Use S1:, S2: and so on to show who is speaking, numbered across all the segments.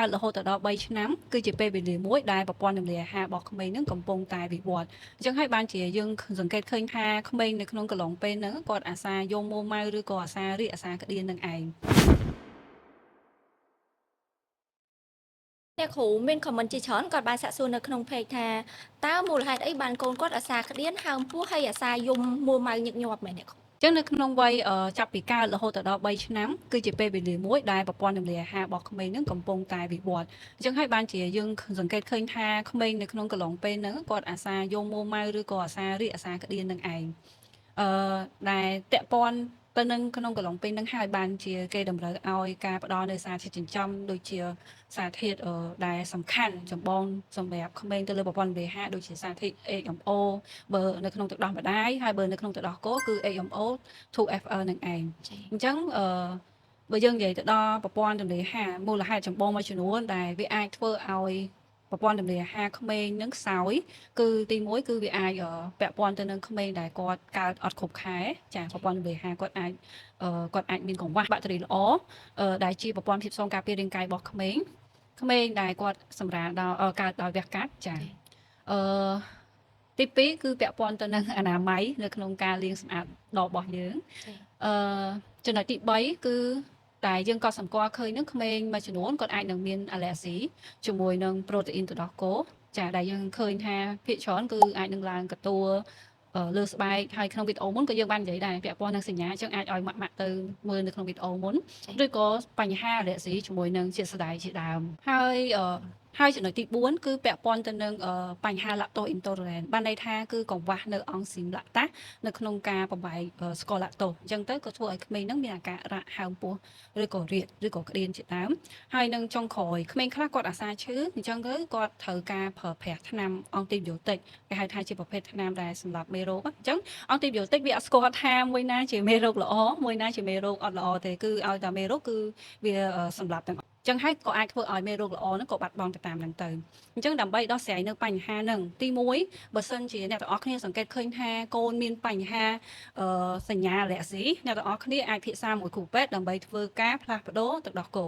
S1: កើតរហូតដល់3ឆ្នាំគឺជាពេលវេលាមួយដែលប្រព័ន្ធរំលាយអាហាររបស់ក្មេងហ្នឹងកំពុងតែវិវត្តអញ្ចឹងហើយបានជាយើងសង្កេតឃើញថាក្មេងនៅក្នុងកន្លងពេលហ្នឹងគាត់អាសាយំមួម៉ៅឬក៏អាសារាកអាសាក្តៀននឹងឯង
S2: អ្នកគ្រូមាន comment ជាច្រើនគាត់បានសាកសួរនៅក្នុង page ថាតើមូលហេតុអីបានកូនគាត់អាសាក្តៀនហើមពោះហើយអាសាយំមួម៉ៅញឹកញាប់មែនអ្នកគ្រូ
S1: ចឹងនៅក្នុងវ័យចាប់ពីកើតរហូតដល់3ឆ្នាំគឺជាពេលវេលាមួយដែលប្រព័ន្ធរំលាយអាហាររបស់ក្មេងហ្នឹងកំពុងតែវិវត្តអញ្ចឹងហើយបានជាយើងសង្កេតឃើញថាក្មេងនៅក្នុងកន្លងពេលហ្នឹងគាត់អាសាយំមួម៉ៅឬក៏អាសារាកអាសាក្តៀននឹងឯងអឺដែលតកព័ន្ធទៅនឹងក្នុងកន្លងពេលហ្នឹងហើយបានជាគេតម្រូវឲ្យការផ្ដល់នៅសារធាតុចិញ្ចឹមដូចជាសារធាតុដែលសំខាន់ចម្បងសម្រាប់ក្មេងទៅលើប្រព័ន្ធរំលាយអាហារដូចជាសារធាតុ HMO បើនៅក្នុងទឹកដោះម្ដាយហើយបើនៅក្នុងទឹកដោះគោគឺ HMO 2FL នឹងឯង
S2: ចា៎
S1: អញ្ចឹងអឺបើយើងនិយាយទៅដល់ប្រព័ន្ធរំលាយអាហារមូលហេតុចម្បងមួយចំនួនដែលវាអាចធ្វើឲ្យប្រព័ន្ធរំលាយអាហារក្មេងនឹងខ្សោយគឺទី1គឺវាអាចពាក់ព័ន្ធទៅនឹងក្មេងដែលគាត់កើតអត់គ្រប់ខែចាប្រព័ន្ធរំលាយអាហារគាត់អាចគាត់អាចមានកង្វះបាក់តេរីល្អដែលជាប្រព័ន្ធភាពស៊ាំការពាររាងកាយរបស់ក្មេងក្មេងដែលគាត់សម្រាលដល់កើតដោយវះកាត់ចាអឺទី2គឺពាក់ព័ន្ធទៅនឹងអនាម័យនៅក្នុងការលាងសម្អាតដបរបស់យើង
S2: ចា៎
S1: អឺចំណុចទី3គឺតែយើងក៏សម្គាល់ឃើញនឹងក្មេងមួយចំនួនគាត់អាចនឹងមានអាឡែស៊ីជាមួយនឹងប្រូតេអ៊ីនទឹកដោះគោចាដែលយើងឃើញថាភាគច្រើនគឺអាចនឹងឡើងកតួលើស្បែកហើយក្នុងវីដេអូមុនក៏យើងបាននិយាយដែរពាក់ព័ន្ធនឹងសញ្ញាអញ្ចឹងអាចឲ្យម៉ាក់ម៉ាក់ទៅមើលនៅក្នុងវីដេអូមុនឬក៏បញ្ហាអាឡែស៊ីជាមួយនឹងជាតិស្ដែជាដើមហើយហើយចំណុចទី4គឺពាក់ព័ន្ធទៅនឹងបញ្ហា lactose intolerance បានន័យថាគឺកង្វះនៅអង់ស៊ីមឡាក់តាសនៅក្នុងការបំបែកស្ករឡាក់តូសអញ្ចឹងទៅក៏ធ្វើឲ្យក្មេងហ្នឹងមានអាការៈហើមពោះឬក៏រាគឬក៏ក្តៀនជាដើមហើយនឹងចុងក្រោយក្មេងខ្លះគាត់អាសាឈឺអញ្ចឹងទៅគាត់ត្រូវការប្រើប្រាស់ថ្នាំអង់ទីប៊ីយោទិកគេហៅថាជាប្រភេទថ្នាំដែលសម្រាប់មេរោគអញ្ចឹងអង់ទីប៊ីយោទិកវាអត់ស្គាល់ថាមួយណាជាមេរោគល្អមួយណាជាមេរោគអត់ល្អទេគឺឲ្យតែមេរោគគឺវាសម្រាប់ទាំងចឹងហើយក៏អាចធ្វើឲ្យមេរោគល្អហ្នឹងក៏បាត់បង់ទៅតាមហ្នឹងទៅអញ្ចឹងដើម្បីដោះស្រាយនៅបញ្ហាហ្នឹងទី1បើសិនជាអ្នកទាំងអស់គ្នាសង្កេតឃើញថាកូនមានបញ្ហាសញ្ញាអាឡែស៊ីអ្នកទាំងអស់គ្នាអាចពិភាក្សាមួយគ្រូពេទ្យដើម្បីធ្វើការផ្លាស់ប្ដូរទឹកដោះគោ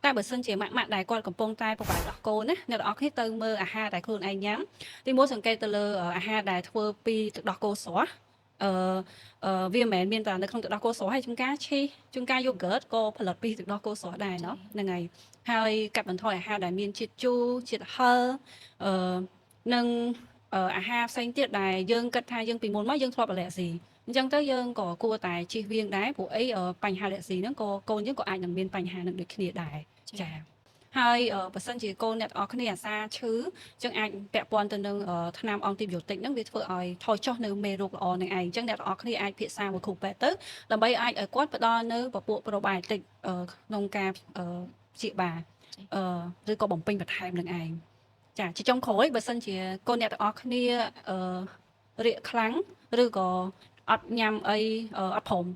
S1: តែបើសិនជាម៉ាក់ម៉ាក់ដែលគាត់កំពុងតែប្រវាយដោះគោណាអ្នកទាំងអស់គ្នាទៅមើលអាហារដែលខ្លួនឯងញ៉ាំទីមួយសង្កេតទៅលើអាហារដែលធ្វើពីទឹកដោះគោស្រស់អឺវាមិនមែនមានតែនៅក្នុងទឹកដោះគោស្រស់ហើយជួនកាលឈីសជួនកាល yogurt ក៏ផលិតពីទឹកដោះគោស្រស់ដែរណោះហ្នឹងហើយហើយកាត់បន្ថយអាហារដែលមានជាតិជូរជាតិហឹរអឺនិងអាហារផ្សេងទៀតដែលយើងគិតថាយើងពីមុនមកយើងធ្លាប់អាឡែស៊ីអញ្ចឹងទៅយើងក៏គួរតែជៀសវាងដែរព្រោះអីបញ្ហាអាឡែស៊ីហ្នឹងក៏កូនយើងក៏អាចនឹងមានបញ្ហានឹងដូចគ្នាដែរចាហើយបើសិនជាកូនអ្នកទាំងអស់គ្នាអាសាឈឺអញ្ចឹងអាចពាក់ព័ន្ធទៅនឹងថ្នាំអង់ទីប៊ីយោទិកហ្នឹងវាធ្វើឲ្យថយចុះនៅមេរោគល្អនឹងឯងអញ្ចឹងអ្នកទាំងអស់គ្នាអាចពិភាក្សាមួយគ្រូពេទ្យទៅដើម្បីអាចឲ្យគាត់ផ្ដល់នៅពពួកប្រូបាយអូទិកក្នុងការព្យាបាលឬក៏បំពេញបន្ថែមនឹងឯងចាជាចុងក្រោយបើសិនជាកូនអ្នកទាំងអស់គ្នាអឺរាកខ្លាំងឬក៏អត់ញ៉ាំអីអត់ព្រម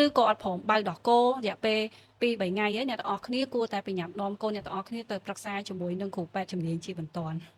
S1: ឬក៏អត់ព្រមបៅដោះគោរយៈពេល2 3ថ្ងៃហើយអ្នកទាំងអស់គ្នាគួរតែប្រញាប់នាំកូនអ្នកទាំងអស់គ្នាទៅប្រឹក្សាជាមួយនឹងគ្រូពេទ្យជំនាញជាបន្ទាន់។